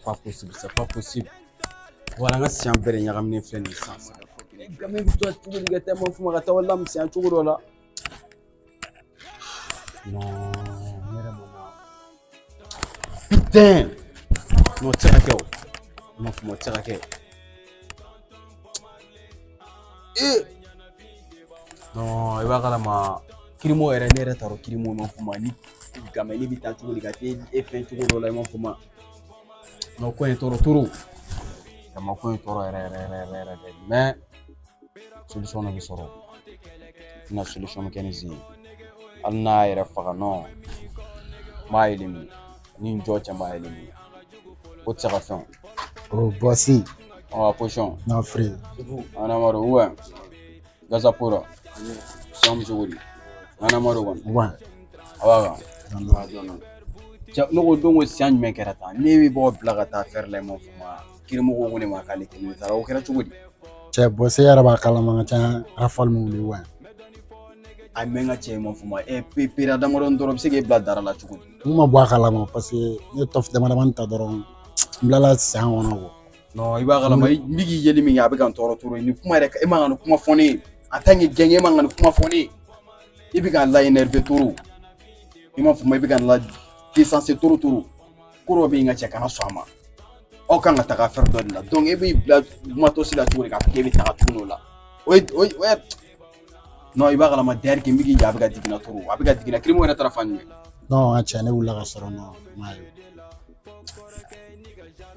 pas possible, c'est pas possible. Voilà, n ka siyan bɛɛ de ɲagaminen filɛ nin ye sisan sisan. Gamin bɛ to cogo di ka taa ma f'u ma ka taa lamisɛnya cogo dɔ la. Non, ne yɛrɛ ma na. Putain! Non, o tɛ se ka kɛ o. N m'a f'u ma, o tɛ se ka kɛ. Ee! Non, i b'a kalama kirimo yɛrɛ, ne yɛrɛ t'a dɔn kirimo ma f'u ma ni gamɛni bɛ taa cogo di ka taa e fɛn cogo dɔ la, i m'a f'u ma. Non, ko in tɔɔrɔ trop. Jama ko in tɔɔrɔ yɛrɛ yɛrɛ yɛrɛ yɛrɛ de, mais solution dɔ bɛ sɔrɔ. N bɛna solution kɛ ni zen ye. Hali n'a yɛrɛ faga, non, n b'a éliminer. Ni n jɔ cɛ, n b'a éliminer. O tɛ se ka fɛn. Oh, bossy. O position. Non, free. Anamaro, ouais. Gazapura. Siyan bɛ cogo di? Anamaro kɔni. Ouais. A b'a kan. Cɛ, ne ko don ko siyan jumɛn kɛra tan? Ne bɛ bɔ bila ka taa fɛrɛ la, i m'a fɔ ma. Kirimɔgɔw ko ne ma k'ale kelen taara, o kɛra cogo di? Cɛ, bossy yɛrɛ b'a kalama ka ca rafale min wuli wa. A mɛn ka cɛ, i m'a fɔ ma. E pera damadɔni dɔrɔn bɛ se k'e bila dara la cogo di? N ma bɔ a kalama parce que ne ye tɔf dama damani ta dɔrɔn, n bilala san kɔnɔ quoi. Non, i b'a kalama, n bɛ k'i yeli min kɛ, a bɛ ka n tɔɔrɔ trop. Nin kuma yɛrɛ, e man ka nin kuma fɔ ne ye. En tant que gɛn, e man ka nin kuma fɔ ne ye. I bɛ ka n la énerver trop. I m'a fɔ ma, i bɛ ka n la décencer trop trop. Ko dɔ bɛ yen, ka cɛ, kana sɔn a ma. Aw kan ka taga fɛn dɔ de la, donc e b'i bila matos la cogo di k'a fɔ k'e bɛ taga tuguni o la? O ye o ye o ye non, i b'a kalama d'ailleurs que n bɛ k'i jɔ, a bɛ ka digi n na trop, a bɛ ka digi n na. Kirimo yɛrɛ taara fan jumɛn? Non, cɛ, ne wulila ka sɔrɔ, non, n m'a ye.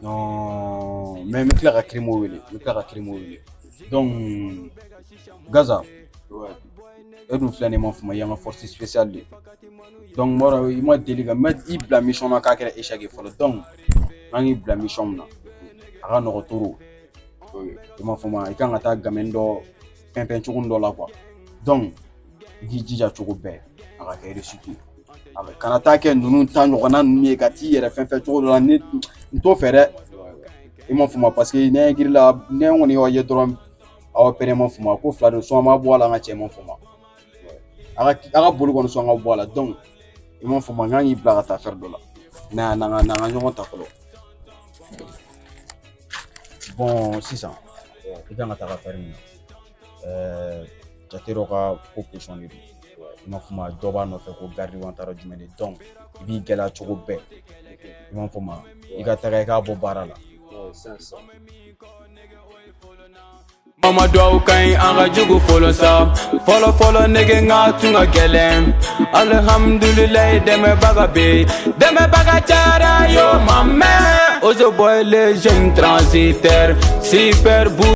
Non, mais n bɛ tila ka Kirimo wele, n bɛ tila ka Kirimo wele. Donc Gaza, e dun filɛ nin ye, ma fɔ ma, i y'an ka force spéciale de. Donc n b'a dɔn i ma deli ka n ma i bila mission na k'a kɛra échec ye fɔlɔ. Donc an k'i bila mission min na, a ka nɔgɔn trop. I m'a fɔ ma, i kan ka taa gamɛni dɔ pɛnpɛn cogo dɔ la quoi. Donc i k'i jija cogo bɛɛ a ka kɛ réussite ye. A bɛ kana taa kɛ ninnu ta ɲɔgɔnna ninnu ye ka t'i yɛrɛ fɛn fɛn cogo dɔ la, ne n t'o fɛ dɛ. I m'a fɔ ma, parce que ne hakili la, ne kɔni y'aw ye dɔrɔn, aw pɛrɛn ma fɔ ma ko fila don, sɔn ma bɔ a la, an ka cɛ ma fɔ ma. A ka boli kɔni, sɔn ka bɔ a la. Donc i m'a fɔ ma, n kan k'i bila ka taa fɛn dɔ la. N'an ka ɲɔgɔn ta fɔlɔ. Bon, sisan i kan ka taga fɛn min na, jate dɔ ka ko position de don. I m'a fɔ ma, dɔ b'a nɔfɛ ko garidi wa, n taara jumɛn de. Donc i b'i gɛlɛya cogo bɛɛ. I m'a fɔ ma, i ka taga i k'a bɔ baara la. Mama dɔw ka ɲi, an ka jugu fɔlɔ sa. Fɔlɔ fɔlɔ, nege ŋa tun ka gɛlɛn. Alihamudulilayi, dɛmɛbaga bɛ yen, dɛmɛbaga cayara yo ma mɛn. Ozo boy, les jeunes transitaires super bou.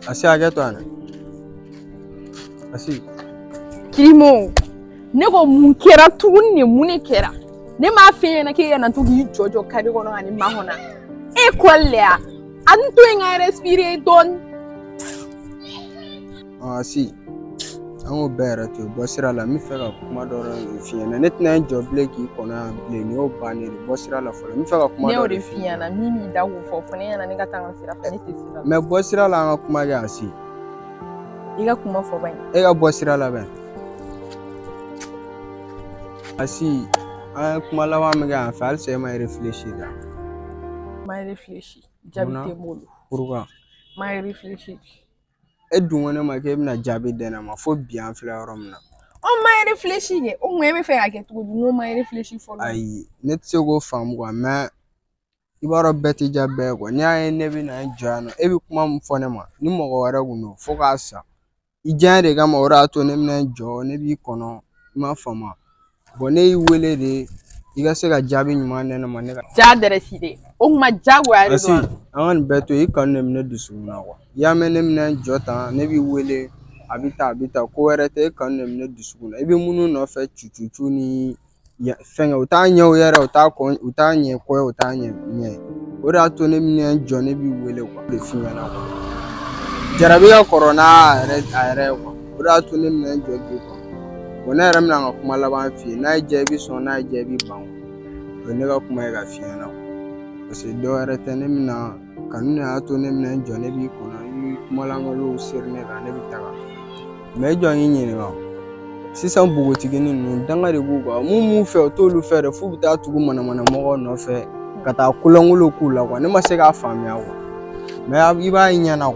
Asi, hakɛ to yan dɛ. Asi. Kirimo, ne ko mun kɛra tuguni de? Mun de kɛra? Ne m'a f'e ɲɛna k'e kana to k'i jɔ jɔ kare kɔnɔ ka ni makɔnɔ. E kɔli le ya? A n to yen ka respirer dɔɔni. Asi, an k'o bɛɛ yɛrɛ to yen, bɔ sira la. N bɛ fɛ ka kuma dɔ de f'i ɲɛna. Ne tɛna n jɔ bilen k'i kɔnɔ yan bilen, nin y'o bannen de. Bɔ sira la fɔlɔ, n bɛ fɛ ka kuma Ne y'o dɔ de de f'i f'i ɲɛna. ɲɛna, min b'i da k'o fɔ, fɔ ne ɲɛna, ne ka taa n ka sira fɛ, ne tɛ sira la. Mais bɔ sira la, an ka kuma kɛ, Asi. I ka kuma fɔ ban. E ka bɔ sira la bɛn. Asi, an ye kuma laban min kɛ yan fɛ, halisa e ma réfléchir da. Ma réfléchir, jaabi Munna? tɛ n bolo. Pourquoi? Ma réfléchir. E dun ko ne ma k'e bɛna jaabi di ne ma fo bi, an filɛ yɔrɔ min na. Ɔ, ma réfléchir kɛ, o kun e bɛ fɛ ka kɛ cogo di? N ko ma réfléchir fɔlɔ. Ayi, ne tɛ se k'o faamu quoi, mais i b'a dɔn bɛɛ tɛ diya bɛɛ ye quoi. N'i y'a ye ne bɛ na n jɔ yan nɔ, e bɛ kuma min fɔ ne ma, ni mɔgɔ wɛrɛ kun don, fo k'a sa. I diya de kama, o de y'a to ne bɛna n jɔ, ne b'i kɔnɔ, i m'a faamu. Bon, ne y'i wele de i ka se ka jaabi ɲuman di ne ma, ne ka. Ja dɛrɛsi de. O kuma jagoya de Asi, don. an ka nin bɛɛ to yen, i kanu de bɛ ne dusukun na quoi. I y'a mɛn ne bɛna n jɔ tan, ne b'i wele, a bɛ tan, a bɛ tan, ko wɛrɛ tɛ, e kanu de bɛ ne dusukun na. I bɛ minnu nɔfɛ cucucu ni Fɛnkɛ u t'a ɲɛ u yɛrɛ u t'a kɔ u t'a ɲɛ kɔ ye u t'a ɲɛ ɲɛ o de y'a to ne bɛna n jɔ ne b'i wele de f'i ɲɛna jarabi ka kɔrɔ n'a yɛrɛ a yɛrɛ ye o de y'a to ne bɛna n jɔ bi ne yɛrɛ bɛna n ka kuma laban f'i ye n'a y'i diya i bɛ sɔn n'a y'i diya i bɛ ban o ye ne ka kuma ye ka f'i ɲɛna paseke dɔ wɛrɛ tɛ ne bɛna kanu de y'a to ne bɛna n jɔ ne b'i kɔnɔ i b'i kumalankolonw seri ne kan ne bɛ taga i jɔ n k'i ɲininka sisan npogotiginin ninnu danga de b'u kan mun b'u fɛ u t'olu fɛ dɛ f'u bɛ taa tugu manamana mɔgɔw nɔfɛ ka taa kolankolon k'u la ne ma se k'a faamuya i b'a ye ɲɛna.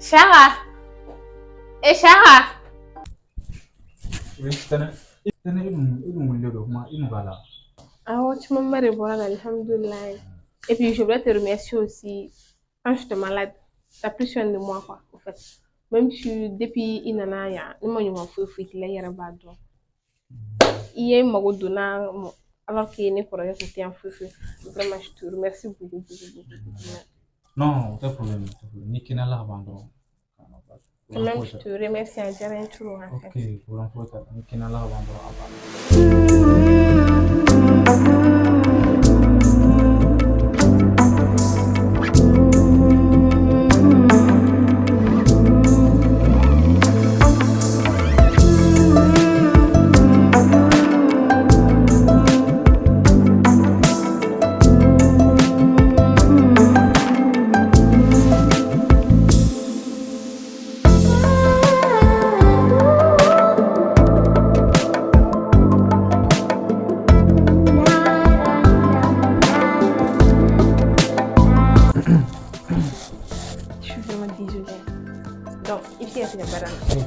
Shaka. Eh Shaka. Oui, tɛnɛ tɛnɛ e dun wulilen don kuma i nɔgɔya la. Awɔ, camanba de bɔra la, alhamdoulilah. Et puis je voulais te remercier aussi quand j'étais malade. Tu as pris soin de moi quoi, en fait. Même si depuis i nana yan, ne ma ɲuman foyi foyi k'i la, i yɛrɛ b'a dɔn. I ye n mago donna alors que ne kɔrɔkɛ tun tɛ yan foyi foyi. Vraiment, je te remercie beaucoup, beaucoup, beaucoup, beaucoup. Non, o tɛ problème, o tɛ problème. Ni kɛnɛyala ka ban dɔrɔn. Quand même, je te remercie a diyara n ye trop en fait. Ok, problème foyi t'a la. Ni kɛnɛyala ka ban dɔrɔn a banna. Je suis vraiment désolée. Donc, i bɛ se ka baara la.